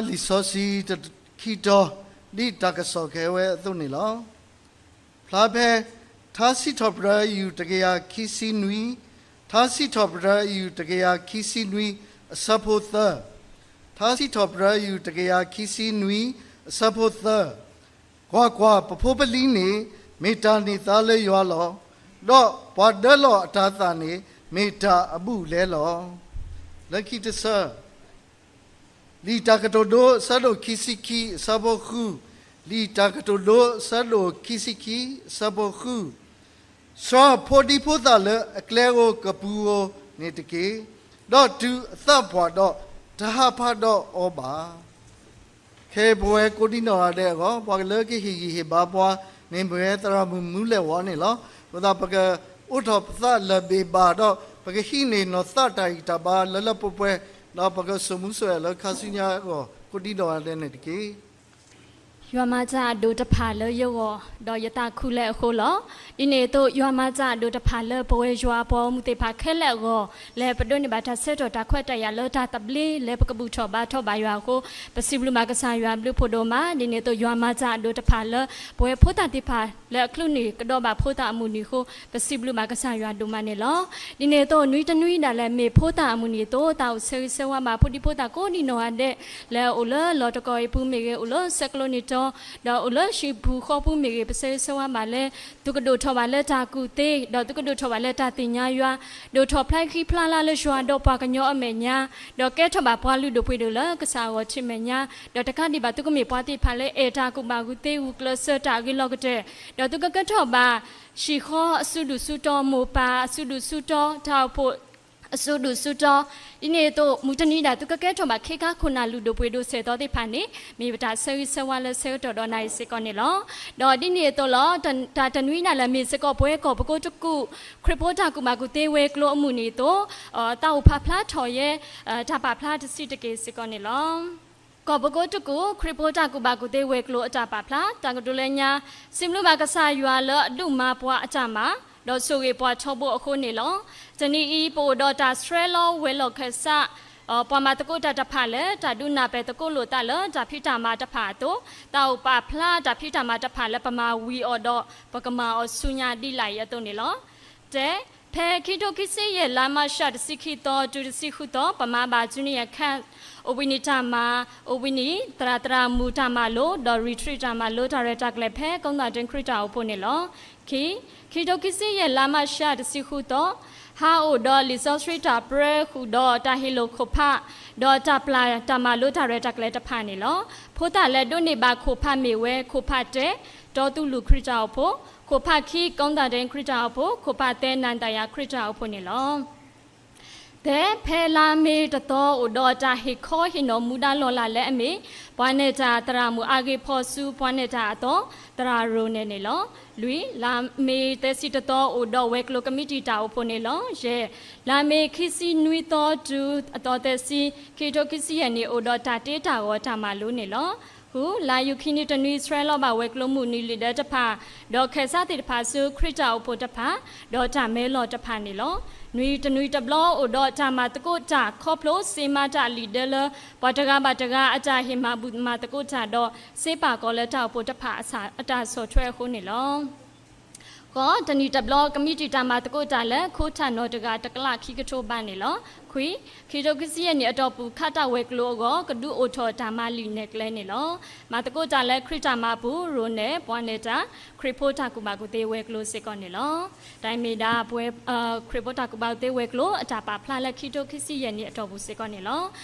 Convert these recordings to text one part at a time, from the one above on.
လံာ်စီဆှံတခံတီၤ ဒ်တၢ်ကစီၣ်ကဲဝဲအသိးန့ၣ်လီၤ. ဖျါဖဲ ထါစံးထီၣ်ပတြၢၤ ယူၢ်တကယၤခံဆံနွံ, ထါစံးထီၣ်ပတြၢၤ ယူၢ်တကယၤခံဆံနွံ အဆၢဖိသၢ, ထါစံးထီၣ်ပတြၢၤ ယူၢ်တကယၤခံဆံနွံ အဆၢဖိသၢ, ကွၢ်ကွၢ်, ပဖိပလံၤန့ၣ် မ့ၢ်တၢ်န့ၢ်သါလၢယွၤလီၤ. ဒီးပှၤဒၢလီၤအတၤသၣ်န့ၣ် မ့ၢ်တၢ်အဘူးအလဲလီၤ. လၢခံတဆၢ, လံာ်တၢ်ကတိၤဒိ အဆၢဒိၣ်ခံဆံခံ အဆၢဖိဃု, လံာ်တၢ်ကတိၤဒိ အဆၢဒိၣ်ခံဆံခံ အဆၢဖိဃု, စှၤဖိဒံဖိသၣ်လၢအကျဲဧိၤကပူၤဧိၤန့ၣ်တက့ၢ်. ဒီးတုၤအသးပှၢ်ဒီး တဟးဖးဒီးအီၤဘၣ်. ခဲအံၤပဝဲကိးဒံနီၢ်ဂၤဒဲးအဂီၢ် ပှၤကလၢကဟ့ၣ်ဂံၢ်ဟ့ၣ်ဘါပှၤန့ၣ် မ့ၢ်ဝဲသရၣ်မုၣ်မူလဲၣ်ဝီန့ၣ်လီၤ. အဃိသတး ပကအိးထီၣ်ပသးလၢၤဘၣ်ဘၣ်ဒီး ပကဟံးန့ၢ်နီၢ်သးတၢ်ဂံၢ်တၢ်ဘါလၢလၢပှဲၤပှဲၤ, ဒီးပကစိာ်မူစိာ်ဂဲၤလၢခါဆူညါအဂီၢ် ကိးဒံနီၢ်ဂၤဒဲးန့ၣ်တက့ၢ်. ယွၤမၤတၢ်အဒိၣ်တဖၣ်လၢယဂီၢ် ဒီးယသးခုလၢအဃိလီၤ. ဒ်န့ၣ်အသိး ယွၤမၤတၢ်အဒိၣ်တဖၣ်လၢပဝဲယွၤအပှၤဂီၢ်မုၢ်သ့ၣ်တဖၣ်ခဲလၢာ်အဂီၢ် လၢပဒိးန့ၢ်ဘၣ်တၢ်ဆၢကတီၢ်တၢ်ခွဲးတၢ်ယာ်လၢတၢ်သဘျ့ လၢပကဘူၣ်ထီၣ်ဘါထီၣ်ဘၣ်ယွၤအဃိ ပစံးဘျုးဘၣ်ကစၢ်ယွၤဘျုးဖှိၣ်ဒိၣ်မး. ဒ်န့ၣ်အသိး ယွၤမၤတၢ်အဒိၣ်တဖၣ်လၢ ပဝဲဖိသၣ်သ့ၣ်တဖၣ်လၢအချုးန့ၢ်ကဒီးဘၣ်ဖိသၣ်အမုၢ်နံၤအဃိ ပစံးဘျုးဘၣ်ကစၢ်ယွၤဒိၣ်မးန့ၣ်လီၤ. ဒ်န့ၣ်အသိး နွံတနွံဒၣ်လဲာ်မ့ၢ်ဖိသၣ်အမုၢ်နံၤအသိး သးအိၣ်ဆၢဂ့ၤဆၢဝါဘၣ် ဖိဒံဖိသၣ်ကိးဒံနီၢ်ဂၤဒဲး လၢအအိၣ်လၢလီၢ်တကီၢ်အံၤပူၤမ့ၢ်ဂ့ၤ, အိၣ်လၢဆဲးကျိးနံၣ်တီ ဒီးအိၣ်လၢဟံၣ်ပူၤဃီပူၤမ့ၢ်ဂ့ၤ, ပဆၢဂ့ၤဆၢဝါဘၣ်လၢ သုကဒိၣ်ထီၣ်ဘၣ်လၢတၢ်ကူၣ်သ့, ဒီးသုကဒိၣ်ထီၣ်ဘၣ်လၢတၢ်သ့ၣ်ညါယွၤ, ဒိၣ်ထီၣ်ဖျါဃံဖျါလၤလၢယွၤဒီးပှၤကညီအမဲာ်ညါ, ဒီးကဲထီၣ်ဘၣ်ပှၤလုၢ်ဒိၣ်ပှ့ၤဒိၣ်လၢကစၢ်အဂီၢ်ထံးမဲာ်ညါ, ဒီးတကးဒံးဘၣ် သုကမ့ၢ်ပှၤသ့ၣ်တဖၣ်လၢအဲၣ်တၢ်ကူၣ်ဘၣ်ကူၣ်သ့ ဂုာ်ကျဲးစၢးတၢ်အဂ့ၤလီၤကတၢၢ်, ဒီးသုကကဲထီၣ်ဘၣ် ဟံၣ်ဃီအစုဒုၣ်စုတီၤ, မိၢ်ပၢ်အစုဒုၣ်စုတီၤ, တၢ်အိၣ်ဖှိၣ်အစုဒုၣ်စုတီၤ, ဒ်န့ၣ်အသိး မုၢ်တနံၤဒၣ် သုကကဲထီၣ်ဘၣ်ခ့ခါခိၣ်နၢ်လုၢ်ဒိၣ်ပှ့ၤဒိၣ်ဆဲးသီသ့ၣ်တဖၣ်န့ၣ် မ့ၢ်ပတၢ်ဆၢဂ့ၤဆၢဝါလၢဆၢကတီၢ်ဒီးနၤအံၤစ့ၢ်ကီးန့ၣ်လီၤ. ဒီးဒ်န့ၣ်အသိးလီၤ, တၢ်တနွံဒၣ်လဲာ်မ့ၢ်စ့ၢ်ကီးပဝဲကီၢ်ပကိးတကူၣ် ခရံာ်ဖိတၢ်ကူၣ်ဘၣ်ကူၣ်သ့ဝဲၤကျိၤအမုၢ်နံၤအသိး, သးအိၣ်ဖးဖျါထီၣ်ယဲ တၢ်ပာ်ဖျါတဆံးတက့ၢ်စ့ၢ်ကီးန့ၣ်လီၤ. ကီၢ်ပကိးတကူၣ် ခရံာ်ဖိတၢ်ကူၣ်ဘၣ်ကူၣ်သ့ဝဲၤကျိၤအတၢ်ပာ်ဖျါ တၢ်ကတိၤလၢညါ, စံးဘျုးဘၣ်ကစၢ်ယွၤလၢအဒုးမၤပှၤအတၢ်မၤ, ဒီးဆိၣ်ဂ့ၤပှၤထီဘိအဃိန့ၣ်လီၤ. တနံၤအံၤ ပအိၣ်ဒီးတၢ်ဆှၢလီၤဝဲၤလီၢ်ခၢၣ်စး ပှၤမၤသကိးတၢ်တဖၣ်လၢ တၢ်ဒုးနၢ်ပၢၢ်သကိးလိာ်သးလၢတၢ်ဖံးတၢ်မၤတဖၣ်အသိး, သးအိၣ်ပာ်ဖျါတၢ်ဖံးတၢ်မၤတဖၣ်လၢပမၤဝံၤအီၤဒီး ပကမၤအီၤဆူညါဒ်လာ်အံၤအသိးန့ၣ်လီၤ. တဲ, ဖဲခံထိခံဆံယဲၢ် လါမးရှး တဆံခံသီ တုၤတဆံဃုသီ ပမၤဘၣ် Junior Camp အိၣ်ဘှံးနံၤတၢ်မၤ, အိၣ်ဘှံးနံၤ သရၣ်သရၣ်မုၣ်တၢ်မၤလိ ဒီး retreat တၢ်မၤလိတၢ်ရဲၣ်တၢ်ကျဲၤဖဲ ကီၢ်သူလ့ၤခရံာ်တၢ်အိၣ်ဖှိၣ်န့ၣ်လီၤ. ခံ, ခံထိခံဆံယဲၢ် လါမးရှး တဆံဃုသီ ဟါအိၣ်ဒီးလံာ်စီဆှံတၢ်ပြၢဃုာ်ဒီးတၢ်ဟ့ၣ်လိာ်ခိၣ်ဖး, ဒီးတၢ်ပျၢ်တၢ်မၤလိတၢ်ရဲၣ်တၢ်ကျဲၤတဖၣ်န့ၣ်လီၤ. ဖိသၣ်လၢဒိးန့ၢ်ဘၣ်ခိၣ်ဖးမ့ၢ်ဝဲ ခိၣ်ဖးတၢ, တီသူလူၢ်ခရံာ်တၢ်အိၣ်ဖှိၣ်, ခိၣ်ဖးခံ ကီၢ်သူလ့ၤခရံာ်တၢ်အိၣ်ဖှိၣ်, ခိၣ်ဖးသၢ နၤသးယၤခရံာ်တၢ်အိၣ်ဖှိၣ်န့ၣ်လီၤ. သၢ, ဖဲလါမ့ၤတသီအိၣ်ဒီးတၢ်ဟ့ၣ်ခီဟ့ၣ်နီၤမူဒါလီၤလးလၢအမ့ၢ် ပှၤနဲၣ်တၢ်သရၣ်မုၣ်အါဂ့ၢ်ဖီၣ်ဆူပှၤနဲၣ်တၢ်အသီ သရၣ်ရိၤနဲၣ်န့ၣ်လီၤ. လွံၢ်, လါမ့ၤသၢဆံတသီအိၣ်ဒီးဝဲၤကျိၤကမံးတံာ်တၢ်အိၣ်ဖှိၣ်န့ၣ်လီၤ. ယဲၢ်, လါမ့ၤခံဆံနွံသီတုၤအသီသၢဆံ ခံကထိခံဆံယဲၢ်န့ၣ် အိၣ်ဒီးတၢ်တ့တၢ်ဂီၤတၢ်မၤလိန့ၣ်လီၤ. ဃု, လါယူၤခံနွံတနွံ ဆှၢလီၤဘၣ်ဝဲၤကျိၤမုၢ်နံၤလံာ်ဒၢတဖၣ်, ဒီးခၢၣ်စးသ့ၣ်တဖၣ်ဆူခရံာ်တၢ်အိၣ်ဖှိၣ်တဖၣ်, ဒီးတၢ်မဲလီၤတဖၣ်န့ၣ်လီၤ. နွံတနွံတဘျီအိၣ်ဒီးတၢ်မၤသကိးတၢ်ခီဖျိစ့မၤတၢ်လံာ်ဒၢလၢ ပှၤတဂၤဘၣ်တဂၤအတၢ်ဟ့ၣ်မၤဘူၣ်မၤသကိးတၢ်ဒီး စ့ပာ်ကီၤလၢတၢ်အိၣ်ဖှိၣ်တဖၣ်အတၢ်ဆီၣ်ထွဲအဃိန့ၣ်လီၤ. ဃိး, တနံၣ်တဘျီ ကမံးတံာ်တၢ်မၤသကိးတၢ်လၢ ခိတၢ်နီၣ်တဂၤတကလးခံကထိဘးန့ၣ်လီၤ. ခွံ, ခံကထိခံဆံယဲၢ်နံၣ်အတီၢ်ပူၤ ခးတၢ်ဝဲၤကျိၤအဂီၢ် ကဒုးအိၣ်ထီၣ်တၢ်မၤလံာ်နဲၣ်ကျဲန့ၣ်လီၤ. မၤသကိးတၢ်လၢခရံာ်တၢ်မၤပူၤ ရိၤနဲၣ် ပှၤနဲၣ်တၢ် ခရံာ်ဖိတၢ်ကူၣ်ဘၣ်ကူၣ်သ့ဝဲၤကျိၤစ့ၢ်ကီးန့ၣ်လီၤ. တၢ်အံၤမ့ၢ်ဒၣ်ပဝဲ ခရံာ်ဖိတၢ်ကူၣ်ဘၣ်ကူၣ်သ့ဝဲၤကျိၤ အတၢ်ပာ်ဖျါလၢခံကထိခံဆံယဲၢ်နံၣ်အတီၢ်ပူၤစ့ၢ်ကီးန့ၣ်လီ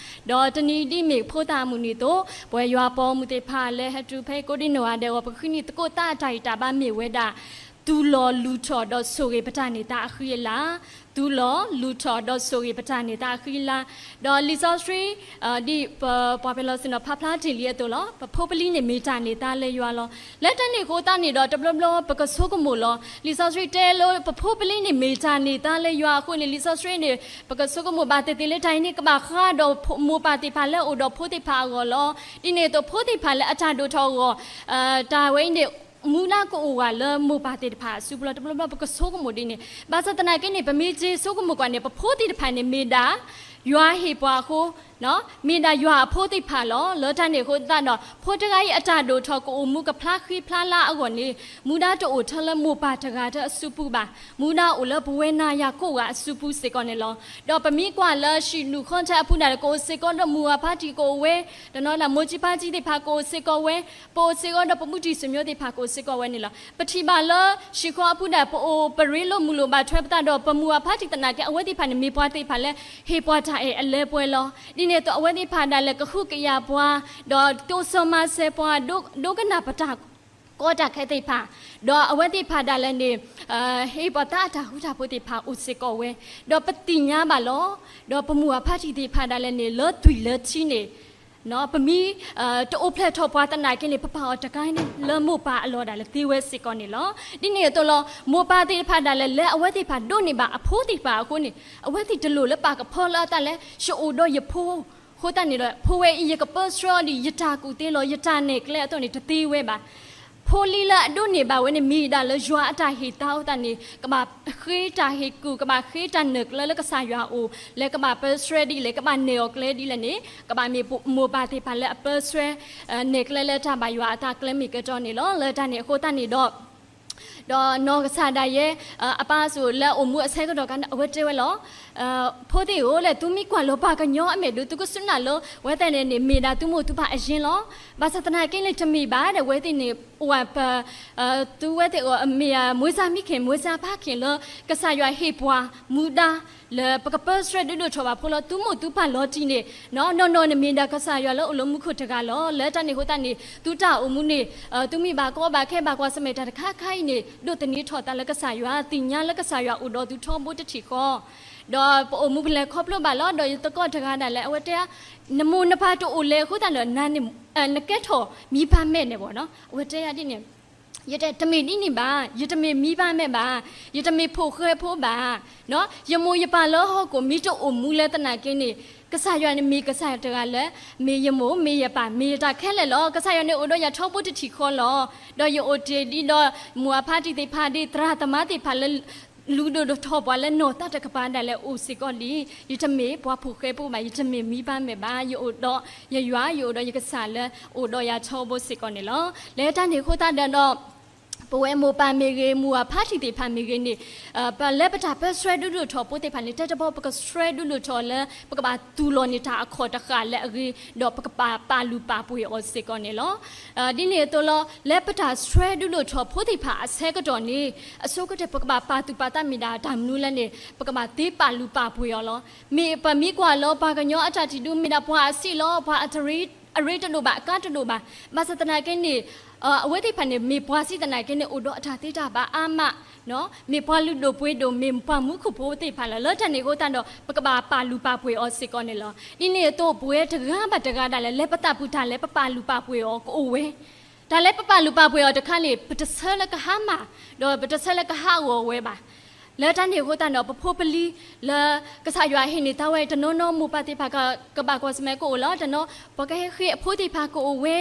ၤ. ဒီးတနံၤဒ်မ့ၢ်ဖိသၣ်အမုၢ်နံၤအသိး ပဝဲယွၤပိာ်မုၣ်သ့ၣ်တဖၣ်လၢဟဲတုၤဖဲကိးဒံနီၢ်ဂၤဒဲးအဂီၢ် ပကဃုနံၤသကိးသးအတၢ်ဂံၢ်တၢ်ဘါမ့ၢ်ဝဲဒၣ် သူၣ်လီၤလူၤထီၣ်ဒီးဆိၣ်ဂ့ၤပတၢ်န့ၢ်သါအဃံအလၤ, သူၣ်လီၤလူၤထီၣ်ဒီးဆိၣ်ဂ့ၤပတၢ်န့ၢ်သါအဃံအလၤ, ဒီးလံာ်စီဆှံ ဒ်ပှၤပၢၤလီၢ်ဆ့ၣ်နီၤဖးဖျါတ့ၢ်လံအသိးလီၤ. ပဖိပလံၤန့ၣ်မ့ၢ်တၢ်န့ၢ်သါလၢယွၤလီၤ. လၢတၢ်န့ၣ်အဃိသတးန့ၣ်ဒီး တဘျီဘျီပကဆိကမိၣ်လီၤ. လံာ်စီဆှံတဲလၢပဖိပလံၤန့ၣ်မ့ၢ်တၢ်န့ၢ်သါလၢယွၤအဃိန့ၣ် လံာ်စီဆှံန့ၣ် ပကဆိကမိၣ်ဘၣ်သ့ၣ်သ့ၣ်လၢတၢ်အံၤန့ၣ် ကဘၣ်ဃးဒီးမိၢ်ပၢ်သ့ၣ်တဖၣ်လၢအအိၣ်ဒီးဖိသ့ၣ်တဖၣ်အဂီၢ်လီၤ. ဒ်န့ၣ်အသိးဖိသ့ၣ်တဖၣ်လၢအတၢ်ဒိၣ်ထီၣ်အဂီၢ် တၢ်ဝဲအံၤန့ၣ် မူဒါကအိၣ်ဝဲလၢမိၢ်ပၢ်သ့ၣ်တဖၣ်အစုပူၤလီၤ. တဘျီဘျီပကဆိကမိၣ်ဒ်န့ၣ် ဘၣ်ဆၣ်သနာ်က့န့ၣ် ပမ့ၢ်တဆိကမိၣ်ကွၢ်န့ၣ် ပဖိသ့ၣ်တဖၣ်န့ၣ်မ့ၢ်ဒၣ် ယွၤဟ့ၣ်ပှၤအဃိ, မ့ၢ်ဒၣ်ယွၤအဖိသ့ၣ်တဖၣ်လီၤ. လၢတၢ်န့ၣ်အဃိသတးဒီး ဖိတဂၤအံၤအတၢ်ဒိၣ်ထီၣ်ကအိၣ်မူကဖျါဃံဖျါလၤအဂီၢ်န့ၣ်, မူဒါတအိၣ်ထဲလၢမိၢ်ပၢ်တဂၤတၢအစုပူၤဘၣ်. မူဒါအိၣ်လၢပဝဲနၤယၤကိးဂၤအစုပူၤစ့ၢ်ကီးန့ၣ်လီၤ. ဒီးပမ့ၢ်ကွၢ်လၢဟံၣ်ဒူၣ်ဃီထၢအပူၤဒၣ်လဲာ် ကအိၣ်စ့ၢ်ကီးဒီးမိၢ်အဖါတံၢ်ကအိၣ်ဝဲ, တနီၤဒၣ်မိၢ်ကၠံဖါကၠံသ့ၣ်တဖၣ်ကအိၣ်စ့ၢ်ကီးဝဲ, ပအိၣ်စ့ၢ်ကီးဒီးပမုၢ်တံၢ်စၢၤမိသ့ၣ်တဖၣ်ကအိၣ်စ့ၢ်ကီးဝဲန့ၣ်လီၤ. ပထံၣ်ဘၣ်လၢဟံၣ်ဃီအပူၤဒၣ် ပအိၣ်ပရ့လိာ်မုာ်လိာ်ဘၣ်ထွဲပသးဒီးပမိၢ်အဖါတံၢ်သနာ်က့ အဝဲသ့ၣ်တဖၣ်န့ၣ် မ့ၢ်ပှၤသ့ၣ်တဖၣ်လၢ ဟ့ၣ်ပှၤတၢ်အဲၣ်အလဲပှဲၤလီၤ. ဒ်န့ၣ်အသိး အဝဲသ့ၣ်တဖၣ်ဒၣ်လဲာ် ကဟုကယာ်ပှၤ, ဒီးတိစၢၤမၤစၢၤပှၤ, ဒိကနၣ်ပတၢ်ကီတၢ်ခဲသ့ၣ်တဖၣ်, ဒီးအဝဲသ့ၣ်တဖၣ်ဒၣ်လဲာ်န့ၣ် ဟ့ၣ်ပှၤသးအတၢ်ဃူတၢ်ဖိးသ့ၣ်တဖၣ်အိၣ်စ့ၢ်ကီးဝဲ, ဒီးပသ့ၣ်ညါဘၣ်လီၤ. ဒီးပမိၢ်အဖါတံၢ်သ့ၣ်တဖၣ်ဒၣ်လဲာ်န့ၣ် လၢသွံၣ်လၢထံန့ၣ် ပမ့ၢ် တအိၣ်ဖျဲၣ်ထီၣ်ပှၤသနာ်က့န့ၣ် ပပာ်အီၤတကါန့ၣ် လၢမိၢ်ပၢ်အလီၢ်ဒၣ်လဲာ်သ့ဝဲစ့ၢ်ကီးန့ၣ်လီၤ. ဒ်န့ၣ်အသိးလီၤ မိၢ်ပၢ်သ့ၣ်တဖၣ်ဒၣ်လဲာ် လၢအဝဲသ့ၣ်တဖၣ်ဒိးန့ၢ်ဘၣ်အဖိသ့ၣ်တဖၣ်အဃိန့ၣ် အဝဲသ့ၣ်တလိၣ်လၢပာ်ကဖီလၢအသးလၢ ယအိၣ်ဒီးယဖိ အဃိသတးန့ၣ်ဒီး ဖိဝဲအံၤ ယကပၢဆှၢအီၤဒ်ယတၢ်ကူၣ်သ့လီၤ ယတၢ်နဲၣ်ကျဲအသိးန့ၣ် တသ့ဝဲဘၣ်. ဖိလံလၢအဒိးန့ၢ်ဘၣ်ဝဲန့ၣ် မ့ၢ်ဒၣ်လၢယွၤအတၢ်ဟ့ၣ်သါအဃိသတးန့ၣ် ကဘၣ်ဃ့တၢ်ဟ့ၣ်ကူၣ် ကဘၣ်ဃ့တၢ်နဲၣ်ကျဲလၢကစၢ်ယွၤအအိၣ် လၢကဘၣ်ပၢဆှၢဒ်လဲၣ် ကဘၣ်နဲၣ်အီၤကျဲဒ်လဲၣ်န့ၣ် ကဘၣ်မ့ၢ်မိၢ်ပၢ်သ့ၣ်တဖၣ်လၢအပၢဆှၢ နဲၣ်ကျဲလၢတၢ်ဘၣ်ယွၤအသးကျဲမ့ၢ်ကဲတီန့ၣ်လီၤ. လၢတၢ်န့ၣ်အဃိသတးန့ၣ်ဒီး ဒီးနီၢ်ကစၢ်ဒၣ်ယဲ အပၢ်စူၣ်လၢအိၣ်မူအဆၢကတီၢ်ခါန့ၣ် အဝဲတဲဝဲလီၤ. ဖိသ့ၣ်ဧၢ လၢသုမ့ၢ်ကွၢ်လီၤပှၤကညီအမဲာ်ဒုး သုကစူၢ်နာ်လၢ အဝဲသ့ၣ်န့ၣ်န့ၣ် မ့ၢ်ဒၣ်သုမိၢ်သုပၢ်အရ့လီၤ. ဘၣ်ဆၣ်သနာ်က့န့ၣ် တမ့ၢ်ဘၣ်ဒီး အဝဲသ့ၣ်န့ၣ် အိၣ်ပ သုဝဲသ့ၣ်အမ့ၢ် မွေးစားမိခင် မွေးစားဖခင် လၢကစၢ်ယွၤဟ့ၣ်ပှၤမူဒါ လၢပကပၢဆှၢဒုးဒိၣ်ထီၣ်ဘၣ်ဖိလီၤ. သုမိၢ်သုပၢ်လီၤတံၢ်န့ၣ် နီၢ်နီၢ်န့ၣ်မ့ၢ်ဒၣ်ကစၢ်ယွၤလၢအိၣ်လၢမူခိၣ်တဂၤလီၤ. လၢတၢ်န့ၣ်အဃိသတးန့ၣ် သုတၢ်အိၣ်မူန့ၣ် သုမ့ၢ်ဘၣ်ကီဘၣ်ခဲဘၣ်ကွၢ်ဆၢၣ်မဲာ်တၢ်တခါခါအံၤန့ၣ် ဒိးသန့ၤထီၣ်သးလၢကစၢ်ယွၤ သ့ၣ်ညါလၢကစၢ်ယွၤအိၣ်ဒီးသုထီဘိတထံၣ်ဃီ ဒီးပအိၣ်မူပလဲၤခီဖျိဘၣ်လီၤ. ဒီးယသကိးတဂၤဒၣ်လဲာ် အဝဲတဲ နမိၢ်နပၢ်တအိၣ်လၢၤအဃိသတးဒီး နၤန့ၣ် နကဲထီၣ်မံၤပၢ်မဲာ်န့ၣ်ဘၣ်နီၤ. အဝဲတဲယၤဒ်န့ၣ် ယတဲ တမ့ၢ်ဒ်န့ၣ်ဘၣ်, ယတမ့ၢ်မံၤဘၣ်မဲာ်ဘၣ်, ယတမ့ၢ်ဖိၣ်ဃဲဖိဘၣ်. ယမိၢ်ယပၢ်လၢဟီၣ်ခိၣ်မ့ၢ်တအိၣ်မူလၢသနာ်က့န့ၣ် ကစၢ်ယွၤန့ၣ်မ့ၢ်ကစၢ်ယွၤတဂၤလၢ မ့ၢ်ယမိၢ်မ့ၢ်ယပၢ် မ့ၢ်ယတၢ်ခဲလၢာ်လီၤ. ကစၢ်ယွၤန့ၣ်အိၣ်ဒီးယၤထီဘိတထံၣ်ဃီလီၤ. ဒီးယအိၣ်တ့ၢ်ဒံးဒီးမိၢ်အဖါတံၢ်သ့ၣ်တဖၣ်ဒ် သရၣ်သမါသ့ၣ်တဖၣ်လၢ လူၤဒိၣ်ထီၣ်ပှၤလၢနီၢ်သးတကပၤဒၣ်လဲာ်အိၣ်စ့ၢ်ကီးလံ. ယတမ့ၢ်ပှၤဖိၣ်ဃဲဖိဘၣ်, ယတမ့ၢ်မံၤပၢ်မဲာ်ဘၣ်, ယအိၣ်ဒီးယယွၤ, ယအိၣ်ဒီးယကစၢ်လၢအိၣ်ဒီးယၤထီဘိစ့ၢ်ကီးန့ၣ်လီၤ. လၢတၢ်န့ၣ်အဃိသတးဒီး ပဝဲမိၢ်ပၢ်မ့ၢ်ဂ့ၤ, မိၢ်အဖါတံၢ်သ့ၣ်တဖၣ်မ့ၢ်ဂ့ၤန့ၣ် ပလၢပတၢ်ပၢဆှၢဒုးဒိၣ်ထီၣ်ဖိသ့ၣ်တဖၣ်န့ၣ် တၢ်တဘီပကဆှၢဒုးဒိၣ်ထီၣ်လၢ ပကဘၣ်သူၣ်လီၤန့ၢ်တၢ်အခီၣ်တဃာ်လၢအဂ့ၤ, ဒီးပကဘၣ်ပာ်လုၢ်ပာ်ပှ့ၤအီၤစ့ၢ်ကီးန့ၣ်လီၤ. ဒ်န့ၣ်အသိးလီၤ, လၢပတၢ်ဆှၢဒုးဒိၣ်ထီၣ်ဖိသ့ၣ်တဖၣ်အဆၢကတီၢ်န့ၣ် အဆိကတၢၢ် ပကဘၣ်ပာ်သူၣ်ပာ်သးမ့ၢ်ဒၣ်တၢ်မနုၤလဲၣ်န့ၣ် ပကဘၣ်သ့ပာ်လုၢ်ပာ်ပှ့ၤအီၤလီၤ. မ့ၢ်ပမ့ၢ်ကွၢ်လၢပှၤကညီအတၢ်ထံၣ်ဒုး မ့ၢ်ဒၣ်ပှၤအဆံးလီၤ, ပှၤအတရ့ အရ့တဒိၣ်ဘၣ်, အကါတဒိၣ်ဘၣ်. ဘၣ်ဆၣ်သနာ်က့န့ၣ် အဝဲသ့ၣ်တဖၣ်န့ၣ် မ့ၢ်ပှၤဆံးသနာ်က့န့ၣ် အိၣ်ဒီးအတၢ်သ့တၢ်ဘၣ်အါမး, မ့ၢ်ပှၤလုၢ်ဒိၣ်ပှ့ၤဒိၣ်, မ့ၢ်ပှၤမူခိၣ်ဖိသ့ၣ်တဖၣ်လီၤ. လၢတၢ်န့ၣ်အဃိသတးဒီး ပကဘၣ်ပာ်လုၢ်ပာ်ပှ့ၤအီၤစ့ၢ်ကီးန့ၣ်လီၤ. ဒ်န့ၣ်အသိး ပဝဲတဂၤဘၣ်တဂၤဒၣ်လဲာ် လၢပသးပူၤတၢ်လဲၤ ပပာ်လုၢ်ပာ်ပှ့ၤအီၤကအိၣ်ဝဲ တၢ်လၢပပာ်လုၢ်ပာ်ပှ့ၤအီၤတခါန့ၣ် ပတဆၢလၢကဟါမၢ်, ဒီးပတဆၢလၢကဟးဂီၤဝဲဘၣ်. လၢတၢ်န့ၣ်အဃိသတးဒီး ပဖိပလံၤလၢ ကစၢ်ယွၤဟ့ၣ်န့ၢ်သးဝဲ တနီၤနီၤမိၢ်ပၢ်သ့ၣ်တဖၣ် ကဘၣ်ကွၢ်ဆၢၣ်မဲာ်ကအိၣ်လီၤ. တနီၤ ပှၤကဟဲဃ့အဖိသ့ၣ်တဖၣ်ကအိၣ်ဝဲ,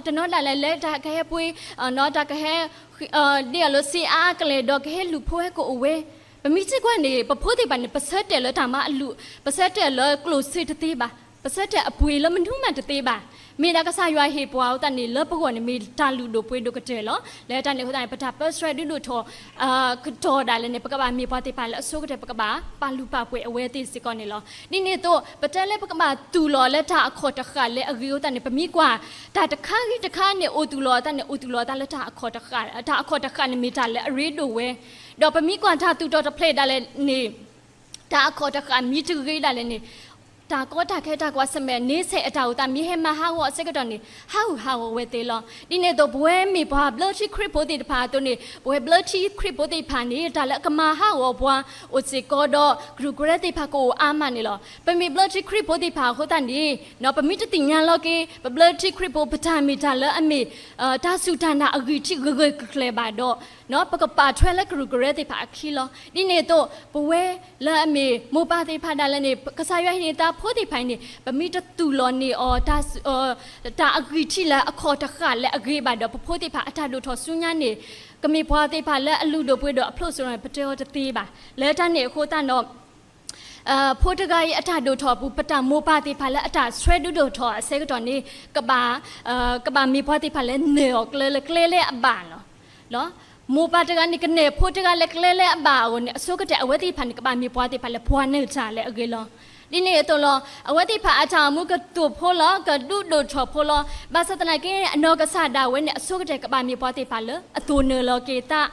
တနီၤဒၣ်လဲာ်လၢတၢ်ကဟဲပှ့ၤ, တၢ်ကဟဲ ဒ်အလၢစ့အါအကလဲာ်ဒီးကဟဲလုၢ်ဖိဟဲကအိၣ်ဝဲ. ပမ့ၢ်စ့ၢ်ကီးန့ၣ် ပဖိသ့ၣ်တဖၣ်န့ၣ် ပဆၢတဲာ်လၢတၢ်မၤအလုၢ်, ပဆၢတဲာ်လၢကျိၣ်စ့တသ့ဘၣ်, ပဆၢတဲာ်အပှ့ၤလၢမနုၤမးတသ့ဘၣ်. မ့ၢ်ဒၣ်ကစၢ်ယွၤဟ့ၣ်ပှၤအဃိသတးန့ၣ် လၢပဂီၢ်န့ၣ်မ့ၢ်တၢ်လုၢ်ဒိၣ်ပှ့ၤဒိၣ်ကတၢၢ်လီၤ. လၢတၢ်န့ၣ်အဃိသတးန့ၣ် ပတၢ်ပၢဆှၢဒုးဒိၣ်ထီၣ် ကတီၢ်ဒၣ်လဲာ်န့ၣ် ပကဘၣ်မ့ၢ်ပှၤသ့ၣ်တဖၣ်လၢအဆိကတၢၢ် ပကဘၣ်ပာ်လုၢ်ပာ်ပှ့ၤအဝဲသ့ၣ်စ့ၢ်ကီးန့ၣ်လီၤ. ဒ်န့ၣ်အသိး ပတဲလၢပကဘၣ်သူၣ်လီၤလၢတၢ်အခီၣ်တဃာ်လၢအဂ့ၤအဃိသတးန့ၣ် ပမ့ၢ်ကွၢ် တၢ်တခါဂ့ၤတခါန့ၣ် အိၣ်သူၣ်လီၤအသးန့ၣ် အိၣ်သူၣ်လီၤအသးလၢတၢ်အခီၣ်တဃာ်, တၢ်အခီၣ်တဃာ်န့ၣ်မ့ၢ်တၢ်လၢအရ့ဒိၣ်ဝဲ, ဒီးပမ့ၢ်ကွၢ်တၢ်သူၣ်ထီၣ်တဖျၢၣ်ဒၣ်လဲာ်န့ၣ် တၢ်အခီၣ်တဃာ်မ့ၢ်တဂ့ၤဒၣ်လဲာ်န့ၣ် တၢ်ကီတၢ်ခဲတၢ်ကွၢ်ဆၢၣ်မဲာ်န့ၣ် ဆဲးအတၢ်အိၣ်သးမ့ၢ်ဟဲမၤဟးဂီၤအဆၢကတီၢ်န့ၣ် ဟးဂူာ်ဟးဂီၤဝဲသ့လီၤ. ဒ်န့ၣ်အသိး ပဝဲမ့ၢ်ပှၤဘျၢထံခရံာ်ဖိသ့ၣ်တဖၣ်အသိးန့ၣ် ပဝဲဘျၢထံခရံာ်ဖိသ့ၣ်တဖၣ်န့ၣ် တၢ်လၢအကမၤဟးဂီၤပှၤအိၣ်စ့ၢ်ကီးဒီး ကရူၢ်ကရၢသ့ၣ်တဖၣ်ကအိၣ်အါမးန့ၣ်လီၤ. ပမ့ၢ်ဘျၢထံခရံာ်ဖိသ့ၣ်တဖၣ်အဃိသတးန့ၣ် ပမ့ၢ်တသ့ၣ်ညါလီၤက့ၤ ပဘျၢထံခရံာ်ဖိ ပတၢ်မ့ၢ်တၢ်လၢအမ့ၢ် တၢ်စူၢ်တၢ်နာ်အဂံၢ်ထံးဂၢၢ်ဂၢၢ်ကျၢၤကျၢၤဘၣ်ဒီး ပကပာ်ထွဲလၢကရူၢ်ကရၢသ့ၣ်တဖၣ်အခံလီၤ. ဒ်န့ၣ်အသိး ပဝဲလၢအမ့ၢ်မိၢ်ပၢ်သ့ၣ်တဖၣ်ဒၣ်လဲာ်န့ၣ် ကစၢ်ယွၤဟ့ၣ်န့ၢ်သးဖိသ့ၣ်တဖၣ်အံၤန့ၣ် ပမ့ၢ်တသူၣ်လီၤန့ၢ်အီၤ တၢ်အဂံၢ်ထံးလၢအခီၣ်တဃာ်လၢအဂ့ၤဘၣ်ဒီး ပဖိသ့ၣ်တဖၣ်အတၢ်ဒိၣ်ထီၣ်ဆူညါန့ၣ် ကမ့ၢ်ပှၤသ့ၣ်တဖၣ်လၢအလုၢ်ဒိၣ်ပှ့ၤဒိၣ်အဖျိးစိၤန့ၣ် ပတဲအီၤတသ့ဘၣ်. လၢတၢ်န့ၣ်အဃိသတးဒီး ဖိတဂၤအံၤအတၢ်ဒိၣ်ထီၣ်အပူၤ ပတၢ်မိၢ်ပၢ်သ့ၣ်တဖၣ်လၢအတၢ်ဆှၢဒုးဒိၣ်ထီၣ်အဆၢကတီၢ်န့ၣ် ကဘၣ် ကဘၣ်မ့ၢ်ပှၤသ့ၣ်တဖၣ်လၢနၢၤအီၤကျဲလၢကျဲလၢအဘၣ်လီၤ. မိၢ်ပၢ်တဂၤန့ၣ် ကနၢၤဖိတဂၤလၢကျဲလၢအဘၣ်အဂီၢ်န့ၣ် အဆိကတၢၢ်အဝဲသ့ၣ်တဖၣ်န့ၣ် ကဘၣ်မ့ၢ်ပှၤသ့ၣ်တဖၣ်လၢပှၤနၢၤတၢ်လၢအဂ့ၤလီၤ. ဒ်န့ၣ်အသိးလီၤ အဝဲသ့ၣ်တဖၣ်အတၢ်အိၣ်မူကတိၤဖိလီၤ ကဒုးဒိၣ်ထီၣ်ဖိလီၤ. ဘၣ်ဆၣ်သနာ်က့ အနီၢ်ကစၢ်ဒၣ်ဝဲန့ၣ် အဆိကတၢၢ်ကဘၣ်မ့ၢ်ပှၤသ့ၣ်တဖၣ်လၢအသိၣ်နၢၤလီၤက့ၤသး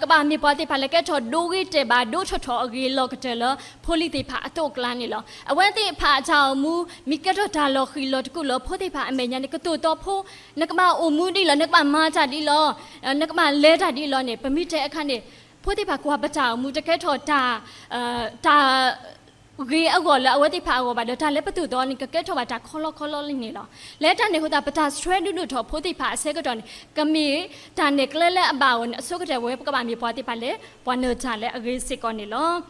ကဘၣ်မ့ၢ်ပှၤသ့ၣ်တဖၣ်လၢကဲထီၣ်ဒိဂ့ၤတဲာ်ဘၣ် ဒိၣ်ထီၣ်ထီၣ်အဂ့ၤလီၤကတၢၢ်လၢ ဖိလံၤသ့ၣ်တဖၣ်အသိးအကျါန့ၣ်လီၤ. အဝဲသ့ၣ်တဖၣ်အတၢ်အိၣ်မူ မ့ၢ်ကဲထီၣ်တၢ်လီၤဃံၤလီၤတကူၣ်လၢဖိသ့ၣ်တဖၣ်အမဲာ်ညါန့ၣ် ကတိၤသီဖိ နကဘၣ်အိၣ်မူဒ်လီၤ နကဘၣ်မၤတၢ်ဒ်လီၤ နကဘၣ်လဲၤတၢ်ဒ်လီၤန့ၣ် ပမ့ၢ်တဲအခါန့ၣ် ဖိသ့ၣ်တဖၣ်ကွၢ်ပတၢ်အိၣ်မူတကဲထီၣ်တၢ် တၢ် ဂ့ၤအဂီၢ်လၢအဝဲသ့ၣ်တဖၣ်အဂီၢ်ဘၣ်ဒီး တၢ်လၢပသိၣ်သီန့ၣ် ကကဲထီၣ်ဘၣ်တၢ်ခီလီခီလီလံန့ၣ်လီၤ. လၢတၢ်န့ၣ်အဃိသတး ပတၢ်ဆှၢဒုးဒိၣ်ထီၣ်ဖိသ့ၣ်တဖၣ်အဆၢကတီၢ်န့ၣ် ကမ့ၢ်တၢ်နဲၣ်ကျဲလၢအဘၣ်အဂီၢ်န့ၣ် အဆိကတၢၢ်ဝဲပကဘၣ်မ့ၢ်ပှၤသ့ၣ်တဖၣ်လၢ ပှၤနၢၤတၢ်လၢအဂ့ၤစ့ၢ်ကီးန့ၣ်လီၤ.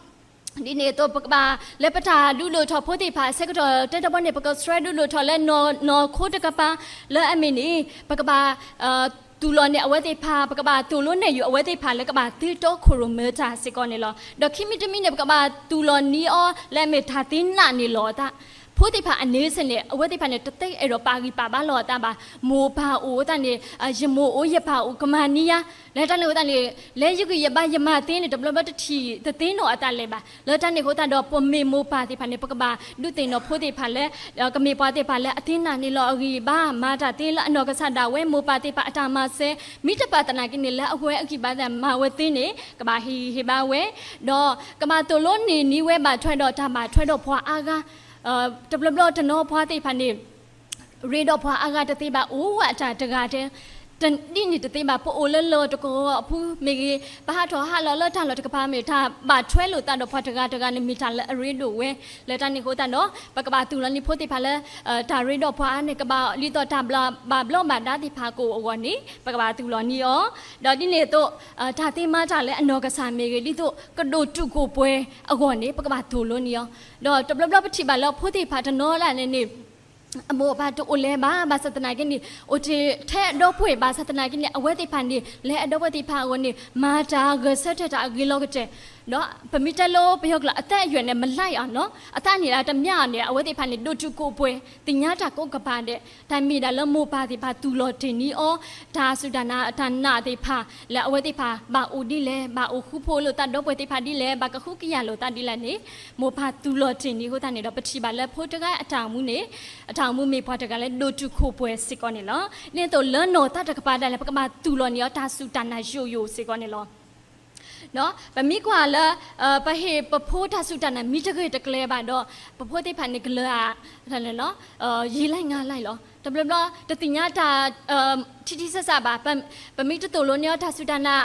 ဒ်န့ၣ်အသိး ပကဘၣ်လၢပတၢ်ဒုးဒိၣ်ထီၣ်ဖိသ့ၣ်တဖၣ်အဆၢကတီၢ် တၢ်တဘီန့ၣ် ပကဆှၢဒုးဒိၣ်ထီၣ်လၢနီၢ်ခိတကပၤ လၢအမ့ၢ်န့ၣ် ပကဘၣ် တူၢ်လိာ်န့ၢ်အဝဲသ့ၣ်တဖၣ် ပကဘၣ်သိၣ်လိနဲၣ်ယုာ်အဝဲသ့ၣ်တဖၣ်လၢကဘၣ်သ့တီခိၣ်ရိၣ်မဲတၢ်စ့ၢ်ကီးန့ၣ်လီၤ. ဒီးခံမံၤတမံၤန့ၣ် ပကဘၣ်တူၢ်လိာ်န့ၢ်အီၤလၢအမ့ၢ်တၢ်သ့နာ်န့ၢ်လီၤအသး ဖိသ့ၣ်တဖၣ်အန့ဆၢၣ်န့ၣ် အဝဲသ့ၣ်တဖၣ်န့ၣ် တသ့အဲၣ်ဒိးပာ်ဂံၢ်ပာ်ဘါလီၤအသးဘၣ်. မိၢ်ပၢ်အိၣ်အသးန့ၣ် ယမိၢ်အိၣ်ယပၢ်အိၣ်ကမၤန့ၢ်ယၤ လၢတၢ်န့ၣ်အဃိသတးန့ၣ် လၢယဂံၢ်ယဘါယမၤသ့န့ၣ် တဘျီဘျီတထံၣ်တသ့နီၣ်အသးလဲၤဘၣ်. လၢတၢ်န့ၣ်အဃိသတးဒီး ပမ့ၢ်မိၢ်ပၢ်သ့ၣ်တဖၣ်န့ၣ် ပကဘၣ်ဒုးသ့ၣ်နီၣ်ဖိသ့ၣ်တဖၣ်လၢ ကမ့ၢ်ပှၤသ့ၣ်တဖၣ်လၢအသ့နာ်န့ၢ်လီၤအဂံၢ်အဘါ မၤတၢ်သ့လၢအနီၢ်ကစၢ်ဒၣ်ဝဲ မိၢ်ပၢ်သ့ၣ်တဖၣ်အတၢ်မၤစၢၤ မ့ၢ်တပာ်သနာ်က့န့ၣ် လၢအဝဲအဂံၢ်ဘါသ့ၣ်မၤဝဲသ့န့ၣ် ကဘၣ်ဟ့ၣ်ဂံၢ်ဟ့ၣ်ဘါဝဲ ဒီးကဘၣ်သိၣ်လိန့ၢ်န့ၢ်ဝဲဘၣ်ထွဲဒီးတၢ်ဘၣ်ထွဲဒီးပှၤအါဂၤ တဘျီဘျီတနီၤပှၤသ့ၣ်တဖၣ်န့ၣ် ရ့ဒီးပှၤအါဂၤတသ့ဘၣ် အိၣ်ဝဲအတၢ်တဂၤတဲ တဒ်န့ၣ်တသ့ဘၣ် ပအိၣ်လၢလီၢ်တကဝီၤအပူၤမ့ၢ်ဂ့ၤ ပဟးထီၣ်ဟးလီၤလၢတၢ်လီၢ်တကပၤမ့ၢ် တၢ်ဘၣ်ထွဲလိာ်သးဒီးပှၤတဂၤတဂၤန့ၣ် မ့ၢ်တၢ်လၢအရ့ဒိၣ်ဝဲ လၢတၢ်န့ၣ်အဃိသတးဒီး ပကဘၣ်သူၣ်လီၤန့ၢ်ဖိသ့ၣ်တဖၣ်လၢ တၢ်ရ့ဒီးပှၤအါန့ၣ် ကဘၣ်ဒ်သိးတၢ်ဘၣ်ဘျီးဘၣ်ဒါသ့ၣ်တဖၣ်ကအိၣ်အဂီၢ်န့ၣ် ပကဘၣ်သူၣ်လီၤန့ၢ်အီၤ ဒီးဒ်န့ၣ်အသိး တၢ်သ့မၤတၢ်လၢအနီၢ်ကစၢ်မ့ၢ်ဂ့ၤ ဒ်သိးကဒိၣ်တုာ်ခိၣ်ပှဲၤအဂီၢ်န့ၣ် ပကဘၣ်သိၣ်လိန့ၢ်အီၤ ဒီးတဘျီဘျီပထံၣ်ဘၣ်လၢဖိသ့ၣ်တဖၣ်တနီၤလၢ်န့ၣ်န့ၣ် အမိၢ်အပၢ်တအိၣ်လဲၤဘၣ် ဘၣ်ဆၣ်သနာ်က့န့ၣ် အိၣ်ထဲအဒီပုၢ်ဝဲၢ် ဘၣ်ဆၣ်သနာ်က့န့ၣ် အဝဲသ့ၣ်တဖၣ်န့ၣ် လၢအဒီပုၢ်ဝဲၢ်သ့ၣ်တဖၣ်အဂီၢ်န့ၣ် မၤတၢ်ဂဲၤဆၢထၢၣ်တၢ်အဂ့ၤလီၤကတၢၢ် ဒီးပမ့ၢ်တဲလၢပယီၤကျိာ် အသက်အရွယ်နဲ့ မလိုက်အောင် နီၤ အသးန့ၣ်အတမျၢ်အီၤန့ၣ် အဝဲသ့ၣ်တဖၣ်န့ၣ် ဒိၣ်တုာ်ခိၣ်ပှဲၤ သ့ၣ်ညါတၢ်ကိးကပၤဒဲး တၢ်မ့ၢ်ဒၣ်လၢမိၢ်ပၢ်သ့ၣ်တဖၣ်သူၣ်လီၤတ့ၢ်န့ၢ်အီၤ တၢ်စူၢ်တၢ်နာ်တၢ်နာ်သ့ၣ်တဖၣ် လၢအဝဲသ့ၣ်တဖၣ် ဘၣ်အိၣ်ဒ်လဲၣ် ဘၣ်အိၣ်ဃူဖိးလိာ်သးဒီပုၢ်ဝဲၢ်သ့ၣ်တဖၣ်ဒ်လဲၣ် ဘၣ်ကဟုကယာ်လိာ်သးဒ်လဲၣ်န့ၣ် မိၢ်ပၢ်သူၣ်လီၤတ့ၢ်န့ၢ်အဃိသတးန့ၣ်ဒီး ပထံၣ်ဘၣ်လၢဖိတဂၤအတၢ်အိၣ်မူန့ၣ် အတၢ်အိၣ်မူမ့ၢ်ပှၤတဂၤလၢဒိၣ်တုာ်ခိၣ်ပှဲၤစ့ၢ်ကီးန့ၣ်လီၤ. ဒ်န့ၣ်အသိးလၢနီၢ်သးတကပၤဒၣ်လဲာ် ပကဘၣ်သူၣ်လီၤန့ၢ်အီၤတၢ်စူၢ်တၢ်နာ်ယိာ်ယိာ်စ့ၢ်ကီးန့ၣ်လီၤ. ပမ့ၢ်ကွၢ်လၢ ပဟ့ၣ်ပဖိတၢ်စူၢ်တၢ်နာ် မ့ၢ်တဂ့ၤတကျဲၤဘၣ်ဒီး ပဖိသ့ၣ်တဖၣ်န့ၣ် ကလၢၤဧါ ယံာ်လၢ်ငါလၢ်လီၤ. တဘျီဘျီ တသ့ၣ်ညါတၢ် ထံထံဆးဆးဘၣ်. ပမ့ၢ်တသိၣ်လိန့ၢ်အီၤတၢ်စူၢ်တၢ်နာ်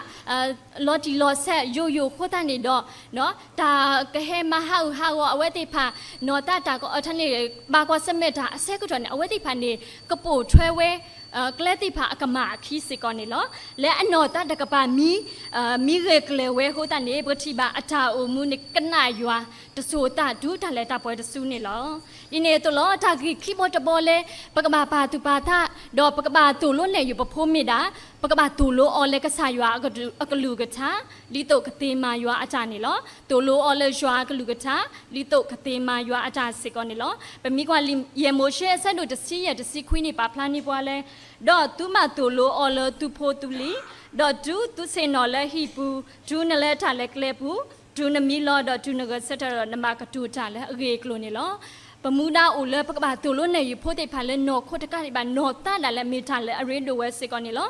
လီၤတံၢ်လီၤဆဲးယိာ်ယိာ်အဃိသတးန့ၣ်ဒီး တၢ်ကဟဲမၤဟးဂူာ်ဟးဂီၤအဝဲသ့ၣ်တဖၣ် နီၢ်သးတၢ်ကအီၣ်ထီၣ်န့ၣ် ဘၣ်ကွၢ်ဆၢၣ်မဲာ်တၢ်အဆၢကတီၢ်န့ၣ် အဝဲသ့ၣ်တဖၣ်န့ၣ် ကပိာ်ထွဲဝဲ ကျဲသ့ၣ်တဖၣ်အကမၣ်အခံစ့ၢ်ကီးန့ၣ်လီၤ. လၢအနီၢ်သးတကပၤမံ မံဂဲၤကျဲၤဝဲအဃိသတးန့ၣ် ပထံၣ်ဘၣ်အတၢ်အိၣ်မူန့ၣ် ကနၣ်ယွၤ တစိၤသးတူတၢ်လဲၤတၢ်ပှဲၤတစုန့ၣ်လီၤ. ဒ်န့ၣ်အသိးလီၤ တၢ်ဂ့ၢ်ခံဘီတဘီလၢ ပကဘၣ်ပာ်သူၣ်ပာ်သး ဒီးပကဘၣ်သိၣ်လိနဲၣ်ယုာ်ပဖိမ့ၢ်ဒၣ် ပကဘၣ်သိၣ်လိအီၤလၢကစၢ်ယွၤအကလုၢ်ကထါ ဒ်သိးကသ့မၤယွၤအတၢ်န့ၣ်လီၤ. သိၣ်လိအီၤလၢယွၤအကလုၢ်ကထါ ဒ်သိးကသ့မၤယွၤအတၢ်စ့ၢ်ကီးန့ၣ်လီၤ. ပမ့ၢ်ကွၢ်လံာ်ယဲၢ်မိၤၡ့ အဆၢဒိၣ်တဆံယဲၢ် တဆံခွံန့ၣ် ပာ်ဖျါန့ၢ်ပှၤလၢ ဒီးသုမၤသိၣ်လိအီၤလၢသုဖိသုလံၤ, ဒီးတုၤသုဆ့ၣ်နီၤလၢဟံၣ်ပူၤ, တုၤနလဲၤတၢ်လဲၤကျဲပူၤ, တုၤနမံလီၤ ဒီးတုၤနဂဲၤဆၢထၢၣ်ဒီး နမၤကတိၤတၢ်လၢအဂ့ၢ်အကျိၤန့ၣ်လီၤ. ပမူဒါအိၣ်လၢပကဘၣ်သိၣ်လိနဲၣ်ယုာ်ဖိသ့ၣ်တဖၣ်လၢနီၢ်ခိတကးဒံးဘၣ် နီၢ်သးဒၣ်လဲာ်မ့ၢ်တၢ်လၢအရ့ဒိၣ်ဝဲစ့ၢ်ကီးန့ၣ်လီၤ.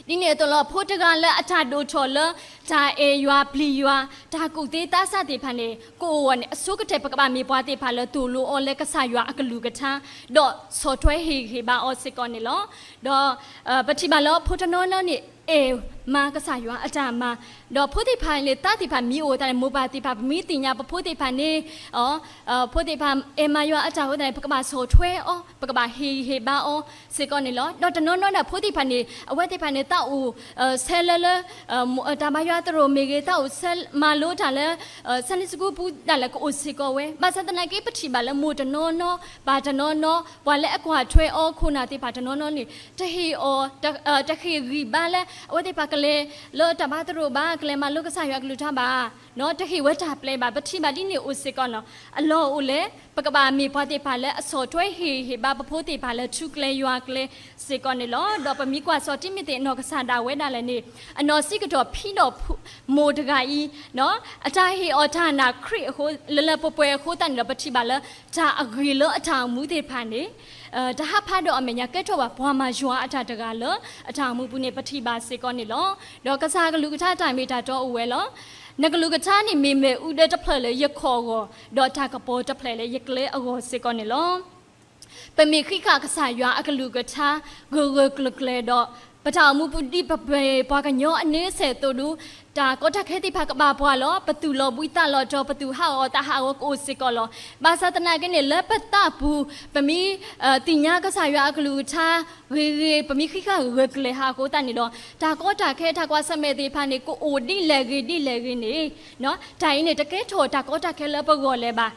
ဒ်န့ၣ်အသိးလီၤ ဖိတဂၤလၢအတၢ်ဒိၣ်ထီၣ်လၢ တၢ်အဲၣ်ယွၤပျံၤယွၤ တၢ်ကူၣ်သ့သးစၢ်သ့ၣ်တဖၣ်န့ၣ် ကအိၣ်အဂီၢ်န့ၣ် အဆိကတၢၢ်ပကဘၣ်မ့ၢ်ပှၤသ့ၣ်တဖၣ်လၢသိၣ်လိအီၤလၢကစၢ်ယွၤအကလုၢ်ကထါ ဒီးဆီၣ်ထွဲဟ့ၣ်ဂံၢ်ဟ့ၣ်ဘါအီၤစ့ၢ်ကီးန့ၣ်လီၤ. ဒီး ပထံၣ်ဘၣ်လၢဖိတနီၤနီၤန့ၣ် အဲၣ်မၤကစၢ်ယွၤအတၢ်မၤ ဒီးဖိသ့ၣ်တဖၣ်န့ၣ် သးသ့ၣ်တဖၣ်မံအိၣ်အသးန့ၣ် မိၢ်ပၢ်သ့ၣ်တဖၣ် ပမ့ၢ်သ့ၣ်ညါပဖိသ့ၣ်တဖၣ်န့ၣ် ဖိသ့ၣ်တဖၣ်အဲၣ်မၤယွၤအတၢ်အဃိသတးန့ၣ် ပကဘၣ်ဆီၣ်ထွဲအီၤ ပကဘၣ်ဟ့ၣ်ဂံၢ်ဟ့ၣ်ဘါအီၤစ့ၢ်ကီးန့ၣ်လီၤ. ဒီးတနီၤနီၤဒၣ်ဖိသ့ၣ်တဖၣ်န့ၣ် အဝဲသ့ၣ်တဖၣ်န့ၣ် သးအိၣ်ဆဲးလၢလၢ တၢ်ဘါယွၤသရိာ်မ့ၢ်ဂ့ၤ သးအိၣ်ဆဲးမၤလိတၢ်လၢ Sunday School ပူၤဒၣ်လဲာ်ကအိၣ်စ့ၢ်ကီးဝဲ ဘၣ်ဆၣ်သနာ်က့ ပထံၣ်ဘၣ်လၢမိၢ်တနီၤနီၤ ပၢ်တနီၤနီၤ ပှၤလၢအကွၢ်ထွဲအီၤခိၣ်နၢ်သ့ၣ်တဖၣ်တနီၤနီၤန့ၣ် တဟ့ၣ်အီၤ တဟ့ၣ်ဂံၢ်ဘါလၢ အဝဲသ့ၣ်တဖၣ် ကလဲၤလၢတၢ်ဘါသရိာ်ဘၣ်, ကလဲၤမၤလိကစၢ်ယွၤအကလုၢ်ကထါဘၣ်, တဟ့ၣ်ဝဲတၢ်ပျဲဘၣ်, ပထံၣ်ဘၣ်ဒ်န့ၣ်အိၣ်စ့ၢ်ကီးနီၤ. အလီၢ်အိၣ်လၢ ပကဘၣ်မ့ၢ်ပှၤသ့ၣ်တဖၣ်လၢအဆီၣ်ထွဲဟ့ၣ်ဂံၢ်ဟ့ၣ်ဘါပဖိသ့ၣ်တဖၣ်လၢထူကျဲယွၤကျဲစ့ၢ်ကီးန့ၣ်လီၤ. ဒီးပမ့ၢ်ကွၢ်စီၤတံၤမသ့းအနီၢ်ကစၢ်ဒၣ်ဝဲဒၣ်လဲာ်န့ၣ်, အနီၢ်ဆံးကတီၢ်ဖံးဒီးမိၢ်တဂၤအံၤ အတၢ်ဟ့ၣ်အီၤတၢ်နာ်ခရံာ်အဃိ လၢလၢပှဲၤပှဲၤအဃိသတးန့ၣ်ဒီး ပထံၣ်ဘၣ်လၢ တၢ်အဂ့ၤလၢအတၢ်အိၣ်မူသ့ၣ်တဖၣ်န့ၣ် တဟးဖးဒီးအမဲာ်ညါ ကဲထီၣ်ဘၣ်ပှၤမၤယွၤအတၢ်တဂၤလၢ အတၢ်အိၣ်မူပူၤန့ၣ် ပထံၣ်ဘၣ်စ့ၢ်ကီးန့ၣ်လီၤ. ဒီးကစၢ်အကလုၢ်ကထါတၢ်မ့ၢ်တၢ်တီအိၣ်ဝဲလီၤ. နကလုၢ်ကထါန့ၣ်မ့ၢ်မ့ၣ်အူဒၢတဖျၢၣ်လၢယခီၣ်အဂီၢ်, ဒီးတၢ်ကပီၤတဖျၢၣ်လၢယကျဲအဂီၢ်စ့ၢ်ကီးန့ၣ်လီၤ. ပမ့ၢ်ဃံးဃာ်ကစၢ်ယွၤအကလုၢ်ကထါ ဂၢၢ်ဂၢၢ်ကျၢၤကျၢၤဒီး ပတၢ်အိၣ်မူပူၤဒ်ပပှဲၤပှၤကညီအန့ဆဲးသိးဒူ တၢ်ကီတၢ်ခဲသ့ၣ်တဖၣ်ကဘၣ်ပှၤလီၤ. ပသူၣ်လီၤဘှံးသးလီၤတီၤ, ပသူၣ်ဟးဂီၤသးဟးဂီၤကအိၣ်စ့ၢ်ကီးလီၤ. ဘၣ်ဆၣ်သနာ်က့န့ၣ် လၢပသးပူၤ ပမ့ၢ်သ့ၣ်ညါကစၢ်ယွၤအကလုၢ်ကထါဂ့ၤဂ့ၤ, ပမ့ၢ်ဃံးဃာ်ဂၢၢ်ဂၢၢ်ကျၢၤကျၢၤဟးအဃိသတးန့ၣ်ဒီး တၢ်ကီတၢ်ခဲတၢ်ကွၢ်ဆၢၣ်မဲာ်သ့ၣ်တဖၣ်န့ၣ် ကအိၣ်ဒ်လဲၣ်ဂ့ၤဒ်လဲၣ်ဂ့ၤန့ၣ် တၢ်အံၤန့ၣ် တကဲထီၣ်တၢ်ကီတၢ်ခဲလၢပဂီၢ်လၢၤဘၣ်.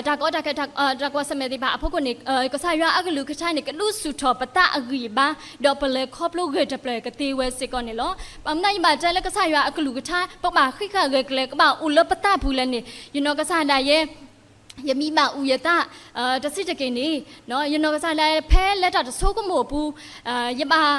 တၢ်ကီတၢ်ခဲ တၢ်ကွၢ်ဆၢၣ်မဲာ်သ့ၣ်တဖၣ်အဖီခိၣ်န့ၣ် ကစၢ်ယွၤအကလုၢ်ကထါန့ၣ် ကဒုးဆူၣ်ထီၣ်ပသးအဂံၢ်အဘါ, ဒီးပလဲၤခီဖျိဂၢၢ်တဖျၢၣ်ကသ့ဝဲစ့ၢ်ကီးန့ၣ်လီၤ. ဘၣ်မနုၤယဘၣ်တဲလၢကစၢ်ယွၤအကလုၢ်ကထါ ပကဘၣ်ဃံးဃာ်ဂၢၢ်ကျၢၤ ကဘၣ်အိၣ်လၢပသးပူၤလဲၣ်န့ၣ် ယနီၢ်ကစၢ်ဒၣ်ယဲ ယမံဘၣ်အူယသး တဆံးတက့ၢ်န့ၣ် ယနီၢ်ကစၢ်ဒၣ်ဖဲလၢတၢ်တဆိကမိၣ်အပူၤ ယဘၣ်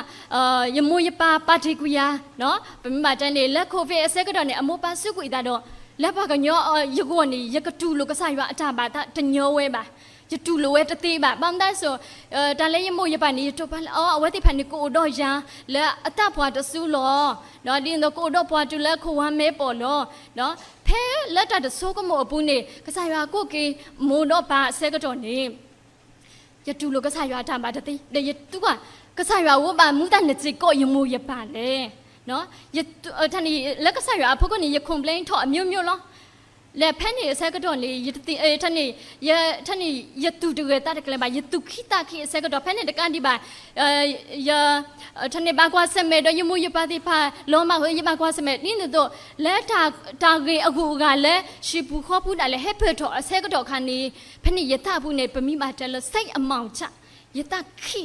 ယမိၢ်ယပၢ်ပာ်တ့ၢ်ကွံာ်ယၤ, ပမ့ၢ်ဘၣ်တဲန့ၣ် လၢ COVID အဆၢကတီၢ်န့ၣ် အမိၢ်ပၢ်စူးကွံာ်သးဒီး လၢပှၤကညီယဂီၢ်န့ၣ် ယကတူၢ်လိာ်ကစၢ်ယွၤအတၢ်ဘၣ်သးတညီဝဲဘၣ်. ယတူၢ်လိာ်ဝဲတသ့ဘၣ်. ဘၣ်မနုၤအဃိ တၢ်လၢယမိၢ်ယပၢ်န့ၣ် ယတိၢ်ပာ်လၢအီၤ အဝဲသ့ၣ်တဖၣ်န့ၣ် ကအိၣ်ဒီးယၤလၢအသးပှၢ်တစုလီၤ. ဒ်သိးကအိၣ်ဒီးပှၤတုၤလၢခိၣ်ဝါမဲာ်ပီၢ်လီၤ. ဖဲလၢတၢ်တဆိကမိၣ်အပူၤန့ၣ် ကစၢ်ယွၤကိးက့ၤမိၢ်ဒီးပၢ်အဆၢကတီၢ်န့ၣ် ယတူၢ်လိာ်ကစၢ်ယွၤအတၢ်ဘၣ်တသ့ ဒီးယတူၢ်ဘၣ် ကစၢ်ယွၤအိၣ်ဘၣ်မူသးန့ၣ်စ့ၢ်ကီးယမိၢ်ယပၢ်လဲၣ်. လၢကစၢ်ယွၤအဖီခိၣ်န့ၣ် ယ complain ထီၣ်အမျိုးမျိုးလီၤ. လၢဖဲန့ၣ်အဆၢကတီၢ်န့ၣ် ယတသ့ တၢ်န့ၣ် ယ တၢ်န့ၣ် ယသူၣ်တဂၢၢ်သးတကျၢၤဘၣ်, ယသူၣ်ခံသးခံအဆၢကတီၢ် ဖဲန့ၣ်တကးဒံးဘၣ် ယ တၢ်န့ၣ် ဘၣ်ကွၢ်ဆၢၣ်မဲာ်ဒီးယမိၢ်ယပၢ်သ့ၣ်တဖၣ် လီၤမၢ်အဃိ ယဘၣ်ကွၢ်ဆၢၣ်မဲာ် ဒ်န့ၣ်အသိး လၢတၢ်ဂ့ၢ်အဂုၤအဂၤလၢ ဟံၣ်ပူၤဃီပူၤဒၣ်လဲာ် ဟဲပၢၢ်ထီၣ်အဆၢကတီၢ်အခါန့ၣ် ဖဲန့ၣ်ယသးပူၤန့ၣ် ပမ့ၢ်ဘၣ်တဲလၢ စိတ်အမုန်း ယသးခံ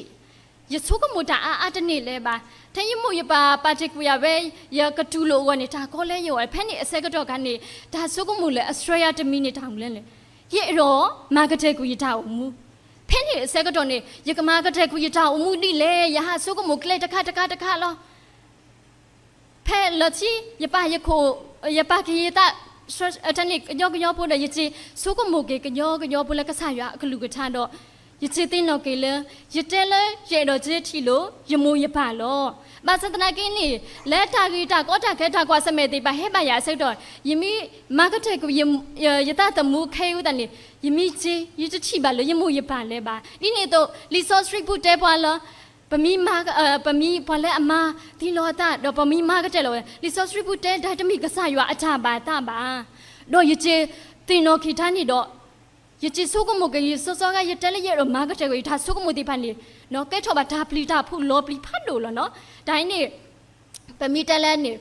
ယဆိကမိၣ်တၢ်အါအါတန့ၢ်လၢၤဘၣ်. ထဲယမိၢ်ယပၢ်ပာ်တ့ၢ်ကွံာ်ယၤဝဲ ယကတူၢ်လိာ်အဂီၢ်န့ၣ် တၢ်ကီလၢယဂီၢ် ဖဲန့ၣ်အဆၢကတီၢ်အခါန့ၣ် တၢ်ဆိကမိၣ်လၢအစှၤယၤတမံၤန့ၣ် တၢ်မနုၤလဲၣ်န့ၣ် ယအဲၣ်ဒိးမၤကတၢၢ်ကွံာ်ယတၢ်အိၣ်မူ. ဖဲန့ၣ်အဆၢကတီၢ်န့ၣ် ယကမၤကတၢၢ်ကွံာ်ယတၢ်အိၣ်မူဒ်လဲၣ် ယဟးဆိကမိၣ်ကျဲတခါတခါတခါလီၤ. ဖဲလီၤဆံ ယပာ်ယခိၣ် ယပာ်က့ၤယသး တၢ်န့ၣ်ကယီကယီဖိဒီး ယစ့ဆိကမိၣ်က့ၤကယီကယီဖိလၢကစၢ်ယွၤအကလုၢ်ကထါဒီး ယစ့သ့ၣ်နီၣ်က့ၤလၢ ယတဲလၢယအဲၣ်ဒိးစ့ထံၣ်လိာ် ယမိၢ်ယပၢ်လီၤ. ဘၣ်ဆၣ်သနာ်က့န့ၣ် လၢတၢ်ဂ့ၢ်တၢ်ကီတၢ်ခဲတၢ်ကွၢ်ဆၢၣ်မဲာ်သ့ၣ်တဖၣ်ဟဲဘၣ်ယၤအဆၢကတီၢ် ယမ့ၢ်မၤကတၢၢ်ကွံာ် ယသးသမူခဲအံၤသတးန့ၣ် ယမ့ၢ်စ့ ယတထံၣ်ဘၣ်လၢယမိၢ်ယပၢ်လၢၤဘၣ်. ဒ်န့ၣ်အသိး လံာ်စီဆှံပူၤတဲပှၤလၢ ပမ့ၢ် ပမ့ၢ်ပှၤလၢအမၤသံလီၤအသး ဒီးပမ့ၢ်မၤကတၢၢ်လီၤဝဲ လံာ်စီဆှံပူၤတဲတၢ်တမ့ၢ်ကစၢ်ယွၤအတၢ်ဘၣ်သးဘၣ်. ဒီးယစ့သ့ၣ်နီၣ်က့ၤတၢ်န့ၣ်ဒီး ယစ့ဆိကမိၣ်က့ၤ ယစီစီဂၤ ယတဲလၢယအဲၣ်ဒိးမၤကတၢၢ်ကွံာ် ယတၢ်ဆိကမိၣ်သ့ၣ်တဖၣ်န့ၣ် ကဲထီၣ်ဘၣ်တၢ်ပျံၤတၢ်ဖုးလီၤပျံၤဖးဒိၣ်လီၤနီၤ. တၢ်အံၤန့ၣ် ပမ့ၢ်တဲလၢန့ၣ်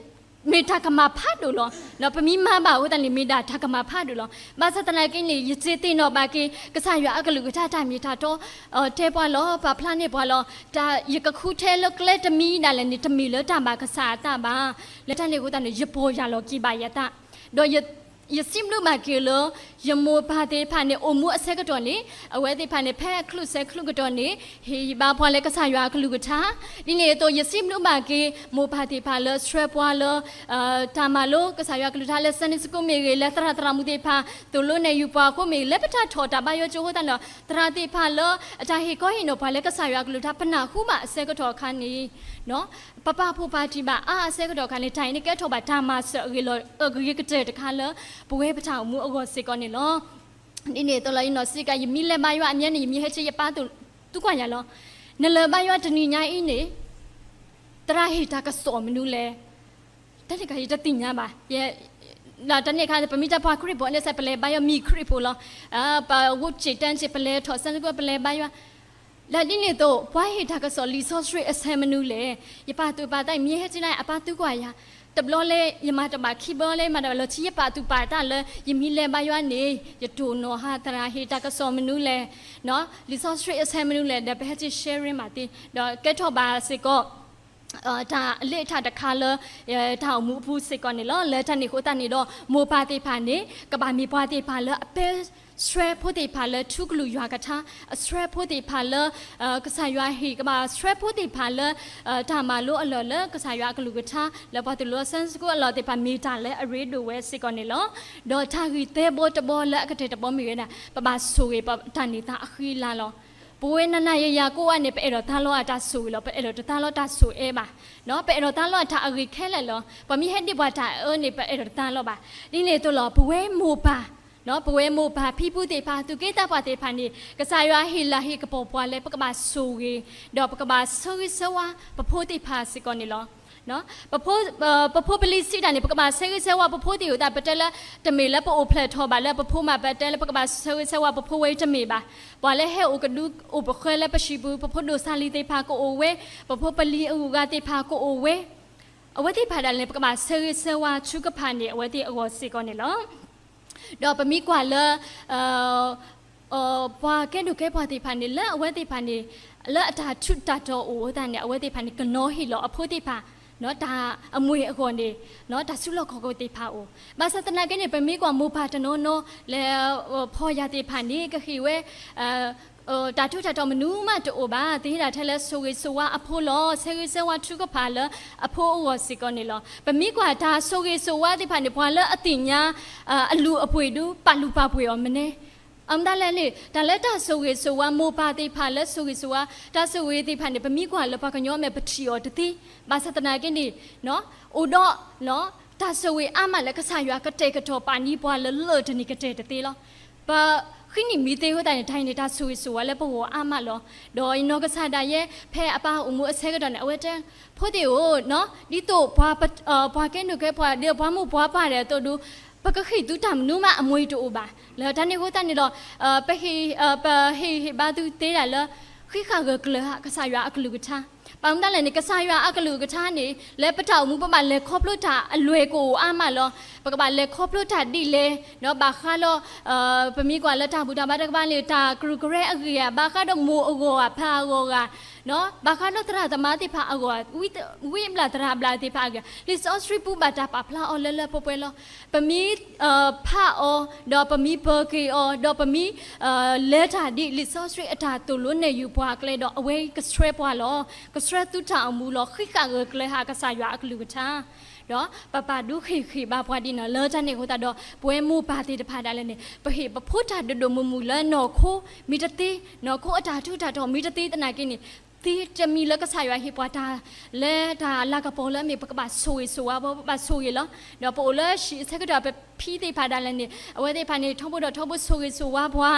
မ့ၢ်တၢ်ကမၣ်ဖးဒိၣ်လီၤ. ပမ့ၢ်မၤဘၣ်အဃိသတးန့ၣ် မ့ၢ်ဒၣ်တၢ်ကမၣ်ဖးဒိၣ်လီၤ. ဘၣ်ဆၣ်သနာ်က့န့ၣ် ယစ့သ့ၣ်နီၣ်ဘၣ်က့ၤ ကစၢ်ယွၤအကလုၢ်ကထါတၢ်မ့ၢ်တၢ်တီ တဲပှၤလီၤ ပာ်ဖျါန့ၢ်ပှၤလီၤ. တၢ်ယကဃုထဲလၢကျဲတမံၤဒၣ်လဲာ်န့ၣ် တမ့ၢ်လၢတၢ်ဘၣ်ကစၢ်အသးဘၣ်. လၢတၢ်န့ၣ်အဃိသတးန့ၣ် ယပီၢ်ယၢ်လီၤက့ၤဘၣ်ယသး ဒီး ယစံးဘျုးဘၣ်က့ၤလၢ ယမိၢ်ပၢ်သ့ၣ်တဖၣ်န့ၣ် အိၣ်မူအဆၢကတီၢ်န့ၣ် အဝဲသ့ၣ်တဖၣ်န့ၣ် ဖဲအချုးဆဲးချုးကတီၢ်န့ၣ် ဟ့ၣ်ယဘါပှၤလၢကစၢ်ယွၤအကလုၢ်ကထါ ဒ်န့ၣ်အသိး ယစံးဘျုးဘၣ်က့ၤ မိၢ်ပၢ်သ့ၣ်တဖၣ်လၢဆှၢပှၤလၢ တၢ်မၤလိကစၢ်ယွၤကလုၢ်ကထါလၢ Sunday School မ့ၢ်ဂ့ၤ လၢသရၣ်သရၣ်မုၣ်သ့ၣ်တဖၣ် သိၣ်လိနဲၣ်ယုာ်ပှၤအဃိမ့ၢ်ဂ့ၤ လၢပတၢ်ထီၣ်တၢ်ဘါယွၤကၠိအဃိသတးဒီး သရၣ်သ့ၣ်တဖၣ်လၢ အတၢ်ဟ့ၣ်ခီဟ့ၣ်နီၤပှၤလၢကစၢ်ယွၤအကလုၢ်ကထါ ပနၢ်ဟူဘၣ်အဆၢကတီၢ်အခါန့ၣ် ပပာ်ဖှိၣ်ပာ်တံၢ်ဘၣ်အါအဆၢကတီၢ်အခါန့ၣ် တၢ်အံၤန့ၣ်ကဲထီၣ်ဘၣ်တၢ်မၤစၢၤအဂ့ၤလီၤ အဂ့ၤကတၢၢ်တခါလၢ ပဝဲပတၢ်အိၣ်မူအဂီၢ်စ့ၢ်ကီးန့ၣ်လီၤ. ဒ်န့ၣ်အသိးလီၤ ယနီၢ်စံးကါ ယမ့ၢ်လဲၤဘါယွၤအမြဲန့ၣ် ယမ့ၢ်ဟဲဆ့ ယပၢ်သူၣ်ကွၢ်ယၤလီၤ. နလဲၤဘါယွၤတနံၤညါအံၤန့ၣ် သရၣ်ဟ့ၣ်တၢ်ကစီၣ်မနုၤလဲၣ် တၢ်န့ၣ်ခါ ယတသ့ၣ်ညါဘၣ်. တၢ်န့ၣ်အခါ ပမ့ၢ်တၢ်ပှၤခရံာ်ဖိန့ၣ် ပလဲၤဘါယွၤမ့ၢ်ခရံာ်ဖိလီၤ. ပဂုာ်စ့ၣ်တၢ်စ့ၣ် ပလဲၤထီၣ် Sunday School ပလဲၤဘါယွၤ လၢဒ်န့ၣ်အသိး ပှၤဟ့ၣ်တၢ်ကစီၣ်လံာ်စီဆှံအဆၢမနုၤလဲၣ်. ယပၢ်သူၣ်ပၢ်သး ယမ့ၢ်ဟဲဆ့န့ၣ် အပၢ်သူၣ်ကွၢ်ယၤ တဘျီလၢယမၤတဘၣ် ခံဘျီလၢယမၤတဘၣ် လီၤဆံယပာ်သူၣ်ပာ်သးလၢ ယမ့ၢ်လဲၤဘါယွၤန့ၣ် ယတိၢ်နီၣ်ဟါသရၣ်ဟ့ၣ်တၢ်ကစီၣ်မနုၤလဲၣ် လံာ်စီဆှံအဆၢမနုၤလဲၣ် ဒီးပဟဲဆ့ sharing မၤသ့ ဒီးကဲထီၣ်ဘၣ်စ့ၢ်ကီး တၢ်အလၢအထၢၣ်တခါလၢ တၢ်အိၣ်မူအပူၤစ့ၢ်ကီးန့ၣ်လီၤ. လၢတၢ်န့ၣ်အဃိသတးန့ၣ်ဒီး မိၢ်ပၢ်သ့ၣ်တဖၣ်န့ၣ် ကဘၣ်မ့ၢ်ပှၤသ့ၣ်တဖၣ်လၢအပဲ ဆှၢဖိသ့ၣ်တဖၣ်လၢထူကလုာ်ယွၤကထါ, အဆှၢဖိသ့ၣ်တဖၣ်လၢ ကစၢ်ယွၤဟ့ၣ်, ကဘၣ်ဆှၢဖိသ့ၣ်တဖၣ်လၢ တၢ်မၤလိအလီၢ်လၢကစၢ်ယွၤအကလုၢ်ကထါ လၢပှၤတူၢ်လိာ် Sunday School အလီၢ်သ့ၣ်တဖၣ် မ့ၢ်တၢ်လၢအရ့ဒိၣ်ဝဲစ့ၢ်ကီးန့ၣ်လီၤ. ဒီးတၢ်ဂ့ၢ်သၢဘီတဘီလၢအကတၢၢ်တဘီမ့ၢ်ဝဲဒၣ် ပဘၣ်ဆိၣ်ဂ့ၤပတၢ်န့ၢ်သါအဃံအလၤလီၤ. ပဝဲနၤနၤယၤယၤကိးဂၤန့ၣ် ပအဲၣ်ဒိးသါလီၤအတၢ်ဆိၣ်ဂ့ၤလီၤ. ပအဲၣ်ဒိးတသါလီၤတၢ်ဆိၣ်အၢဘၣ်. ပအဲၣ်ဒိးသါလီၤအတၢ်အဂ့ၤခဲလၢာ်လီၤ. ပှၤမ့ၢ်ဟဲဒ့ၣ်ပှၤတၢ်အၢန့ၣ် ပအဲၣ်ဒိးတသါလီၤဘၣ်. ဒ်န့ၣ်အသိးလီၤ ပဝဲမိၢ်ပၢ် ပဝဲမိၢ်ပၢ်ဖံဖုသ့ၣ်တဖၣ် သူၣ်က့သးပှၢ်သ့ၣ်တဖၣ်န့ၣ် ကစၢ်ယွၤဟ့ၣ်လၤဟ့ၣ်ကပီၤပှၤလၢ ပကဘၣ်ဆိၣ်ဂ့ၤ ဒီးပကဘၣ်ဆၢဂ့ၤဆၢဝါပဖိသ့ၣ်တဖၣ်စ့ၢ်ကီးန့ၣ်လီၤ. ပဖိပလံၤစံးတၢ်န့ၣ် ပကဘၣ်ဆၢဂ့ၤဆၢဝါပဖိသ့ၣ်အဃိသတး ပတဲလၢ တမ့ၢ်လၢပအိၣ်ဖျဲၣ်ထီၣ်ဘၣ်လၢပဖိမး ပတဲလၢပကဘၣ်ဆၢဂ့ၤဆၢဝါပဖိဝဲတမ့ၢ်ဘၣ်. ပှၤလၢဟဲအိၣ်ကဒုအိၣ်ပဃၢၤလၢပဟံၣ်ပူၤ ပဖိဒိၣ်စၢ်လံၤသ့ၣ်တဖၣ်ကအိၣ်ဝဲ, ပဖိပလံၤအဂုၤအဂၤသ့ၣ်တဖၣ်ကအိၣ်ဝဲ, အဝဲသ့ၣ်တဖၣ်ဒၣ်လဲာ်န့ၣ် ပကဘၣ်ဆၢဂ့ၤဆၢဝါထုကဖၣ်န့ၣ် အဝဲသ့ၣ်အဂီၢ်စ့ၢ်ကီးန့ၣ်လီၤ. ဒီးပမ့ၢ်ကွၢ်လၢ ပှၤကဲဒိၣ်ကဲပှၢ်သ့ၣ်တဖၣ်န့ၣ် လၢအဝဲသ့ၣ်တဖၣ်န့ၣ် လၢအတၢ်ထူးတၢ်တီၤအိၣ်အဃိသတးန့ၣ် အဝဲသ့ၣ်တဖၣ်န့ၣ် ကနီၤဟ့ၣ်လီၤအဖိသ့ၣ်တဖၣ် တၢ်အမွ့ၢ်အဂီၢ်န့ၣ် တၢ်စုလီၢ်ခီၣ်ခိၣ်သ့ၣ်တဖၣ်အိၣ်. ဘၣ်ဆၣ်သနာ်က့န့ၣ် ပမ့ၢ်ကွၢ်မိၢ်ပၢ်တနီၤနီၤ လၢ ဖီၣ်ယာ်သ့ၣ်တဖၣ်န့ၣ် ကဟ့ၣ်ဝဲ တၢ်ထူးတၢ်တီၤမနုၤမးတအိၣ်ဘၣ်. သ့ဟ့ၣ်ဒၣ်ထဲလၢဆိၣ်ဂ့ၤဆိၣ်ဝါအဖိလီၤ. ဆၢဂ့ၤဆၢဝါထုကဖၣ်လၢအဖိအဂီၢ်စ့ၢ်ကီးန့ၣ်လီၤ. ပမ့ၢ်ကွၢ်တၢ်ဆိၣ်ဂ့ၤဆိၣ်ဝါသ့ၣ်တဖၣ်န့ၣ် ပှၤလၢအသ့ၣ်ညါ အလုၢ်အပှ့ၤဒုး ပာ်လုၢ်ပာ်ပှ့ၤအီၤမနုၤ အမတၤလဲၣ်န့ၣ် တၢ်လၢတၢ်ဆိၣ်ဂ့ၤဆိၣ်ဝါ မိၢ်ပၢ်သ့ၣ်တဖၣ်လၢဆိၣ်ဂ့ၤဆိၣ်ဝါ တၢ်ဆိၣ်ဂ့ၤသ့ၣ်တဖၣ်န့ၣ် ပမ့ၢ်ကွၢ်လၢပှၤကညီအမဲာ် ပထံၣ်အီၤတသ့. ဘၣ်ဆၣ်သနာ်က့န့ၣ် အိၣ်ဒီး တၢ်ဆိၣ်ဂ့ၤအါမးလၢကစၢ်ယွၤကတဲာ်ကတီၤပာ်န့ၢ်ပှၤလၢလၢၢ်တန့ၢ်ကတဲာ်တသ့လီၤ. ပဃ့နံၣ်မံသ့အဃိသတးန့ၣ် တၢ်အံၤန့ၣ် တၢ်ဆိၣ်ဂ့ၤဆိၣ်ဝါလၢပဂီၢ်အါမးလီၤ. ဒီးယနီၢ်ကစၢ်ဒၣ်ယဲ ဖဲအပၢ်အိၣ်မူအဆၢကတီၢ်န့ၣ် အဝဲတဲ ဖိသ့ၣ်ဧၢ, ဒ်သိး ပှၤကဲဒိၣ်ကဲပှၢ်ဒီး ပှၤမိၢ်ပှၤပၢ်ဒဲးအသိးဒုး ပကဃ့ၢ်သုတၢ်မနုၤမးအမွ့ၢ်တအိၣ်ဘၣ်. လၢတၢ်န့ၣ်အဃိသတးန့ၣ်ဒီး ပဟ့ၣ်, ပဟ့ၣ်ဟ့ၣ်ဘါသုသ့ဒၣ်လၢ ဃံးဃာ်ဂၢၢ်ကျၢၤဧါ ကစၢ်ယွၤအကလုၢ်ကထါ. ဘၣ်မနုၤလဲၣ်န့ၣ် ကစၢ်ယွၤအကလုၢ်ကထါန့ၣ် လၢပတၢ်အိၣ်မူပဘၣ်လဲၤခီဖျိတၢ်အလွဲၢ်ကအိၣ်အါမးလီၤ. ပကဘၣ်လဲၤခီဖျိတၢ်ဒ်လဲၣ်, ဘၣ်ဃးဒီး ပမ့ၢ်ကွၢ်လၢတၢ်ဘူၣ်တၢ်ဘါတကပၤန့ၣ် တၢ်ကရူၢ်ကရၢအဂ့ၢ်ဧါ, ဘၣ်ဃးဒီးမိၢ်အဂီၢ်ဧါ, ပၢ်အဂီၢ်ဧါ, ဘၣ်ဃးဒီးသရၣ်သမါသ့ၣ်တဖၣ်အဂီၢ်, ဝံအဘျၣ်သရၣ်အဘျၣ်သ့ၣ်တဖၣ်အဂ့ၢ်ဧါ, လံာ်စီဆှံပူၤဘၣ်တၢ်ပာ်ဖျါအီၤလၢလၢပှဲၤပှဲၤလီၤ. ပမ့ၢ်ဖးအီၤ, ဒီးပမ့ၢ်ပၢၤက့ၤအီၤ, ဒီးပမ့ၢ် လဲၤတၢ်ဒ်လံာ်စီဆှံအတၢ်သိၣ်လိနဲၣ်ယုာ်ပှၤအကျဲဒီး အဝဲကဆှၢပှၤလီၤ. ကဆှၢသုတၢ်အိၣ်မူလီၤ. ဃံးဃာ်ဂၢၢ်ကျၢၤဧါ ကစၢ်ယွၤအကလုၢ်ကထါ ဒီးပပာ်ဒုးဃ့ၢ်ဃ့ၢ်ဘါပှၤဒ်န့ၣ် လၢတၢ်န့ၣ်အဃိသတးဒီး ပဝဲမိၢ်ပၢ်သ့ၣ်တဖၣ်ဒၣ်လဲာ်န့ၣ် ပဟ့ၣ်ပဖိတၢ်ဒိၣ်ဒိၣ်မုၢ်မုၢ်လၢနီၢ်ခိမ့ၢ်တသ့, နီၢ်ခိအတၢ်ထူးတၢ်တီၤမ့ၢ်တသ့သနာ်က့န့ၣ် သ့တမံၤလၢကစၢ်ယွၤဟ့ၣ်ပှၤတၢ် လၢတၢ်လၤကပီၤလၢအမ့ၢ် ပကဘၣ်ဆိၣ်ဂ့ၤဆိၣ်ဝါပှၤ, ပဘၣ်ဆိၣ်ဂ့ၤလီၤ. ဒီးပအိၣ်လၢဟံၣ်အဆၢကတီၢ် ပဖံသ့ၣ်တဖၣ်ဒၣ်လဲာ်န့ၣ် အဝဲသ့ၣ်တဖၣ်န့ၣ် ထီဘိဒီးထီဘိဆိၣ်ဂ့ၤဆိၣ်ဝါပှၤ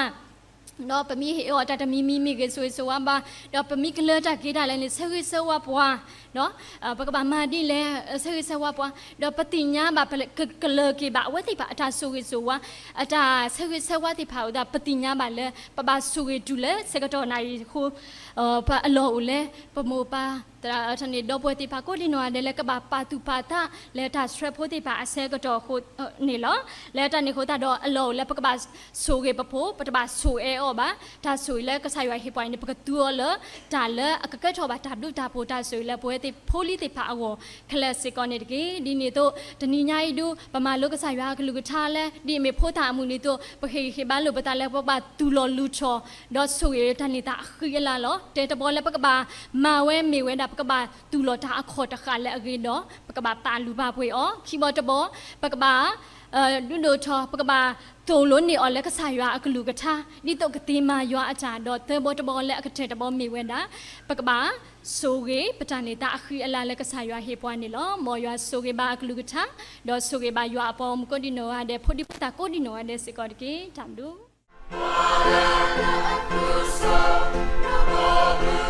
ဒီးပမ့ၢ်ဟ့ၣ်အီၤတၢ်တမံၤမံၤမ့ၢ်ဂ့ၤ ဆိၣ်ဂ့ၤဆိၣ်ဝါဘၣ်, ဒီးပမ့ၢ်ကလၢတၢ်က့ၤတၢ်လဲာ်န့ၣ် ဆၢဂ့ၤဆၢဝါပှၤ, ပကဘၣ်မၤဒ်လဲၣ် ဆၢဂ့ၤဆၢဝါပှၤ, ဒီးပသ့ၣ်ညါဘၣ် ပကလၢၤက့ၤဘၣ် အဝဲသ့ၣ်တဖၣ်အတၢ်ဆိၣ်ဂ့ၤဆိၣ်ဝါ, အတၢ်ဆၢဂ့ၤဆၢဝါသ့ၣ်တဖၣ်အဃိသတး ပသ့ၣ်ညါဘၣ်လၢ ပဘၣ်ဆိၣ်ဂ့ၤတုၤလၢဆၢကတီၢ်နၣ်ရံၣ်အဃိ ပအလီၢ်အိၣ်လၢ ပမိၢ်ပၢ် သရၣ် ဒီပုၢ်ဝဲၢ်သ့ၣ်တဖၣ်ကိးဒံနီၢ်ဂၤဒဲးလၢကဘၣ်ပာ်သူၣ်ပာ်သးလၢတၢ်ဆှၢဖိသ့ၣ်တဖၣ်အဆၢကတီၢ်အဃိန့ၣ်လီၤ. လၢတၢ်န့ၣ်အဃိသတးဒီးအလီၢ်အိၣ်လၢပကဘၣ်ဆိၣ်ဂ့ၤပဖိ, ပတဘၣ်ဆိၣ်အၢအီၤဘၣ်. တၢ်ဆိၣ်ဂ့ၤလၢကစၢ်ယွၤဟ့ၣ်ပှၤအံၤန့ၣ် ပကသူအီၤလၢတၢ်လၢအကကဲထီၣ်ဘၣ်တၢ်ဘျုးတၢ်ဖှိၣ် တၢ်ဆိၣ်ဂ့ၤလၢပဝဲသ့ၣ်ဖိလံၤသ့ၣ်တဖၣ်အဂီၢ် ခဲလၢာ်စ့ၢ်ကီးန့ၣ်တက့ၢ်. ဒ်န့ၣ်အသိး တနံၤညါအံၤဒုး ပမၤလိကစၢ်ယွၤအကလုၢ်ကထါလၢ ဒ်အမ့ၢ်ဖိသၣ်အမုၢ်န့ၣ်အသိး ပဟ့ၣ်ဂံၢ်ဟ့ၣ်ဘါလိာ်ပသးလၢပကဘၣ်သူၣ်လီၤလူၤထီၣ် ဒီးဆိၣ်ဂ့ၤတၢ်န့ၢ်သါအဃံအလၤလီၤ. တဲတဘီလၢပကဘၣ်မၤဝဲမ့ၢ်ဝဲဒၣ် ပကဘၣ်သူၣ်လီၤတၢ်အခီၣ်တဃာ်လၢအဂ့ၤဒီး ပကဘၣ်ပာ်လုၢ်ပာ်ပှ့ၤအီၤ. ခံဘီတဘီ ပကဘၣ် ဒုးဒိၣ်ထီၣ် ပကဘၣ်သိၣ်လိန့ၢ်အီၤလၢကစၢ်ယွၤအကလုၢ်ကထါ ဒ်သိးကသ့မၤယွၤအတၢ်, ဒီးသၢဘီတဘီလၢအကတၢၢ်တဘီမ့ၢ်ဝဲဒၣ် ပကဘၣ်ဆိၣ်ဂ့ၤပတၢ်န့ၢ်သါအဃံအလၤလၢကစၢ်ယွၤဟ့ၣ်ပှၤန့ၣ်လီၤ. မ်ယွၤဆိၣ်ဂ့ၤဘၣ်အကလုၢ်ကထါ ဒီးဆိၣ်ဂ့ၤဘၣ်ယွၤအပှၤဂီၢ်မုၢ်ကိးဒံနီၢ်ဂၤဒဲး ဖိဒံဖိသၣ်ကိးဒံနီၢ်ဂၤဒဲးစ့ၢ်ကီးတက့ၢ်. တၢ်ဘျုး